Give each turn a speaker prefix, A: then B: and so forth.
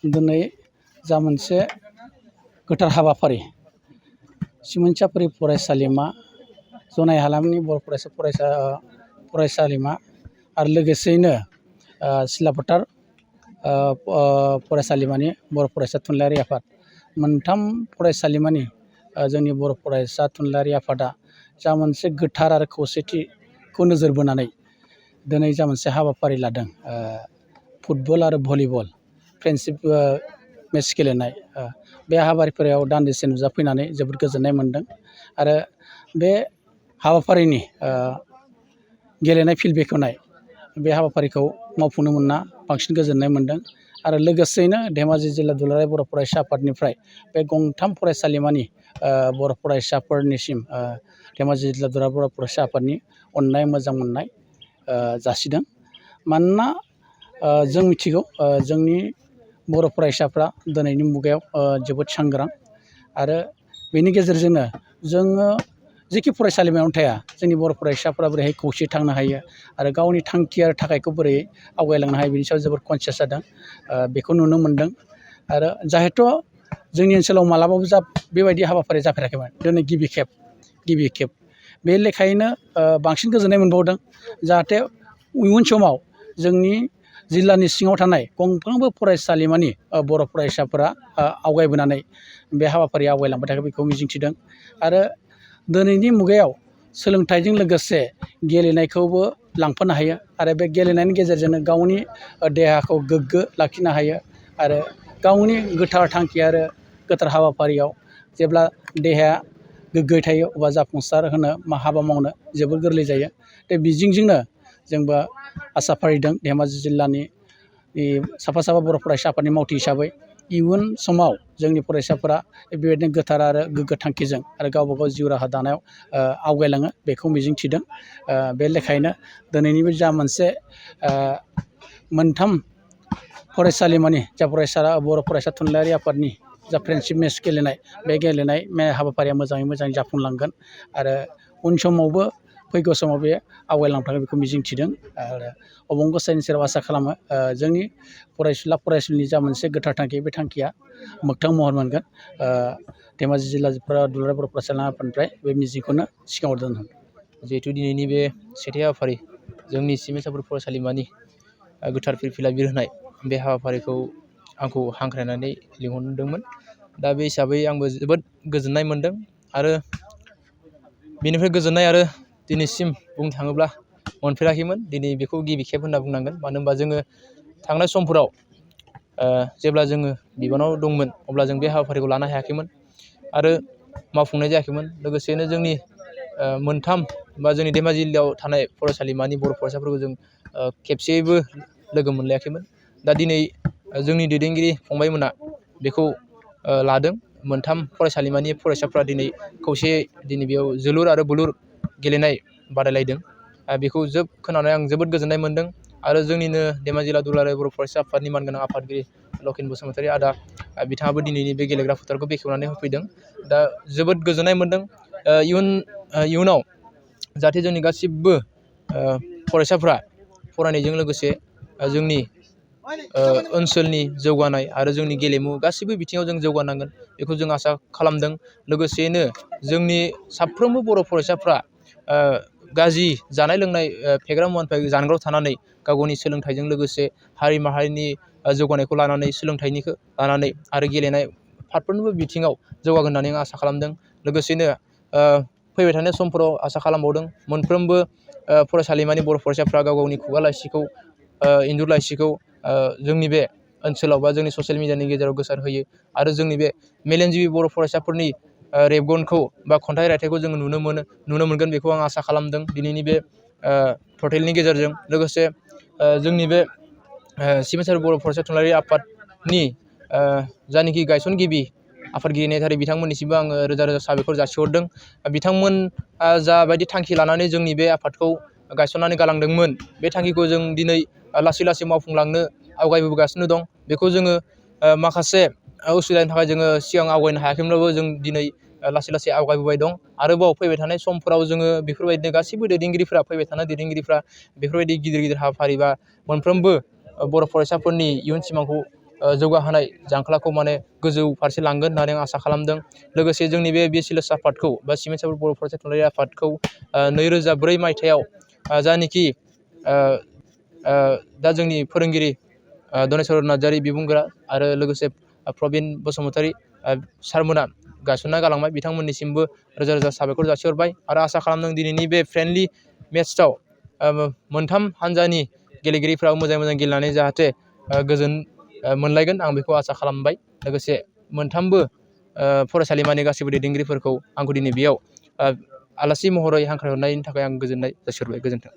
A: दिनै जा मोनसे गोथार हाबाफारि सिमोनसापुरि फरायसालिमा जनाय हालामनि बर' फरायसालिमा आरो लोगोसेयैनो सिलाफोथार फरायसालिमानि बर' फरायसा थुनलाइयारि आफाद मोनथाम फरायसालिमानि जोंनि बर' फरायसा थुनलाइयारि आफादा जा मोनसे गोथार आरो खौसेथिखौ नोजोर बोनानै दिनै जा मोनसे हाबाफारि लादों फुटबल आरो भलिबल फ्रेन्डशिप मेच गेलेनाय बे हाबाफारियाव दान्दिसे नुजाफैनानै जोबोद गोजोननाय मोन्दों आरो बे हाबाफारिनि गेलेनाय फिल्ड बेखेवनाय बे हाबाफारिखौ मावफुंनो मोनना बांसिन गोजोननाय मोन्दों आरो लोगोसेयैनो धेमाजि जिल्ला दुलाराय बर' फरायसा आफादनिफ्राय बे गंथाम फरायसालिमानि बर' फरायसाफोरनिसिम धेमाजि जिल्ला दुलाराय बर' फरायसा आफादनि अननाय मोजां मोननाय जासिदों। मानोना जों मिथिगौ जोंनि बर' फरायसाफ्रा दिनैनि मुगायाव जोबोद सांग्रां आरो बेनि गेजेरजोंनो जोङो जेखि फरायसालिमायावनो थाया जोंनि बर' फरायसाफ्रा बोरैहाय खौसे थांनो हायो आरो गावनि थांखि आरो थाखायखौ बोरै आवगायलांनो हायो बेनि सायाव जोबोद कनसियास जादों बेखौ नुनो मोन्दों आरो जाहेथु जोंनि ओनसोलाव मालाबाबो बेबायदि हाबाफारि जाफेराखैमोन दिनै गिबि खेब बे लेखायैनो बांसिन गोजोननाय मोनबावदों जाहाथे इयुन समाव जोंनि जिल्लानि सिङाव थानाय गंफ्रोमबो फरायसालिमानि बर' फरायसाफोरा आवगायबोनानै बे हाबाफारिया आवगायलांबाय थागोन बेखौ मिजिंथिदों आरो दिनैनि मुगायाव सोलोंथाइजों लोगोसे गेलेनायखौबो लांफानो हायो आरो बे गेलेनायनि गेजेरजोंनो गावनि देहाखौ गोग्गो लाखिनो हायो आरो गावनि गोथार थांखि आरो गोथार हाबाफारियाव जेब्ला देहाया गोग्गोयै थायो अब्ला जाफुंसार होनो हाबा मावनो जोबोद गोरलै जायो बे बिजिंजोंनो जोंबो आसा फारिदों धेमाजि जिल्लानि साफा बर' फरायसा आफादनि मावथि हिसाबै इयुन समाव जोंनि फरायसाफोरा बेबायदिनो गोथार आरो गोग्गो थांखिजों आरो गावबा गाव जिउ राहा दानायाव आवगायलाङो बेखौ मिजिंथिदों बे लेखायैनो दिनैनि बे जा मोनसे मोनथाम फरायसालिमानि जा बर' फरायसा थुनलाइयारि आफादनि जा फ्रेन्डशिप मेच गेलेनाय बे गेलेनाय हाबाफारिया मोजाङै जाफुंलांगोन आरो उन समावबो फैगौ समाव बे आवगायलांथागोन बेखौ मिजिंथिदों आरो अबं गसाइनि सेराव आसा खालामो जोंनि फरायसुला फरायसुलिनि जा मोनसे गोथार थांखि बे थांखिया मोगथां महर मोनगोन धेमाजि जिल्ला दुलाराय बर' फरायसालिमा आफादनिफ्राय बे मिजिंखौनो सिगाङाव दोनदों।
B: जिहेथु दिनैनि बे सेथि हाबाफारि जोंनि सिमोनसापुरि फरायसालिमानि गोथार फिरफिला बिरहोनाय बे हाबाफारिखौ आंखौ हांख्रायनानै लिंहरदोंमोन दा बे हिसाबै आंबो जोबोद गोजोननाय मोन्दों आरो बेनिफ्राय गोजोननाय आरो दिनैसिम बुंनो थाङोब्ला मोनफेराखैमोन दिनै बेखौ गिबि खेब होनना बुंनांगोन मानो होनबा जोङो थांनाय समफोराव जेब्ला जोङो बिबानाव दंमोन अब्ला जों बे हाबाफारिखौ लानो हायाखैमोन आरो मावफुंनाय जायाखैमोन लोगोसेनो जोंनि मोनथाम बा जोंनि धेमाजि जिल्लायाव थानाय फरायसालिमानि बर' फरायसाफोरखौ जों खेबसेयैबो लोगो मोनलायाखैमोन दा दिनै जोंनि दैदेनगिरि फंबायमोना बेखौ लादों मोनथाम फरायसालिमानि फरायसाफ्रा दिनै खौसेयै दिनै बेयाव जोलुर आरो बुलुर गेलेनाय बादायलायदों बेखौ खोनानानै आं जोबोद गोजोननाय मोन्दों आरो जोंनिनो धेमाजि जिल्ला दुलाराय बर' फरायसा आफादनि मानगोनां आफादगिरि लकेन बसुमतारी आदा बिथाङाबो दिनैनि बे गेलेग्रा फोथारखौ बेखेवनानै होफैदों दा जोबोद गोजोननाय मोन्दों इयुनाव जाहाथे जोंनि गासिबो फरायसाफ्रा फरायनायजों लोगोसे जोंनि ओनसोलनि जौगानाय आरो जोंनि गेलेमु गासिबो बिथिङाव जों जौगानांगोन बेखौ जों आसा खालामदों लोगोसेयैनो जोंनि साफ्रोमबो बर' फरायसाफ्रा गाज्रि जानाय लोंनाय फेग्रा मुवानिफ्राय जानगाराव थानानै गाव गावनि सोलोंथाइजों लोगोसे हारि माहारिनि जौगानायखौ लानानै सोलोंथाइनिखौ लानानै आरो गेलेनाय फारफ्रोमबो बिथिङाव जौगागोन होननानै आं आसा खालामदों लोगोसेनो फैबाय थानाय समफोराव आसा खालामबावदों मोनफ्रोमबो फरायसालिमानि बर' फरायसाफ्रा गाव गावनि खुगा लाइसिखौ इन्जुर लाइसिखौ जोंनि बे ओनसोलाव बा जोंनि ससियेल मिडियानि गेजेराव गोसारहोयो आरो जोंनि बे मेलेमजिबि बर' फरायसाफोरनि रेबगनखौ बा खन्थाइ रायथाइखौ जोङो नुनो मोनगोन बेखौ आं आसा खालामदों दिनैनि बे पर्टेलनि गेजेरजों लोगोसे जोंनि बे सिमोनसापुरि बर' फरायसा थुनलाइयारि आफादनि जायनोखि गायसनगिरि आफादगिरि नेहाथारि बिथांमोननिसिमबो आङो रोजा रोजा साबायखर जासिहरदों बिथांमोन जाबायदि थांखि लानानै जोंनि बे आफादखौ गायसननानै गालांदोंमोन बे थांखिखौ जों दिनै लासै लासै मावफुंलांनो आवगायबोगासिनो दं बेखौ जोङो माखासे उसुबिदानि थाखाय जोङो सिगां आवगायनो हायाखैमोनब्लाबो जों दिनै लासै लासै आवगायबोबाय दं आरोबाव फैबाय थानाय समफोराव जोङो बेफोरबायदिनो गासैबो फैबाय थानाय दैदेनगिरिफ्रा बेफोरबायदि गिदिर गिदिर हाबाफारि बा मोनफ्रोमबो बर' फरायसाफोरनि इयुन सिमांखौ जौगाहोनाय जांख्लाखौ माने गोजौ फारसे लांगोन होननानै आं आसा खालामदों। लोगोसे जोंनि बे B.S.L.S आफादखौ बा सिमेन्ट बर' फरायसा थुनलाइयारि आफादखौ 2004 मायथाइयाव जानिखि दा जोंनि फोरोंगिरि दनेस्वर नार्जारि बिबुंगोरा आरो लोगोसे प्रबिन बसुमतारी सारमोना गायसनना गालांबाय। बिथांमोननिसिमबो रोजा रोजा साबायखर जासिहरबाय आरो आसा खालामदों दिनैनि बे फ्रेन्डलि मेट्सआव मोनथाम हान्जानि गेलेगिरिफ्राबो मोजाङै मोजां गेलेनानै जाहाथे गोजोन मोनलायगोन आं बेखौ आसा खालामबाय। लोगोसे मोनथामबो फरायसालिमानि गासैबो दैदेनगिरिफोरखौ आंखौ दिनै बेयाव आलासि महरै हांख्रायहरनायनि थाखाय आं गोजोननाय जासिहरबाय। गोजोन्थों।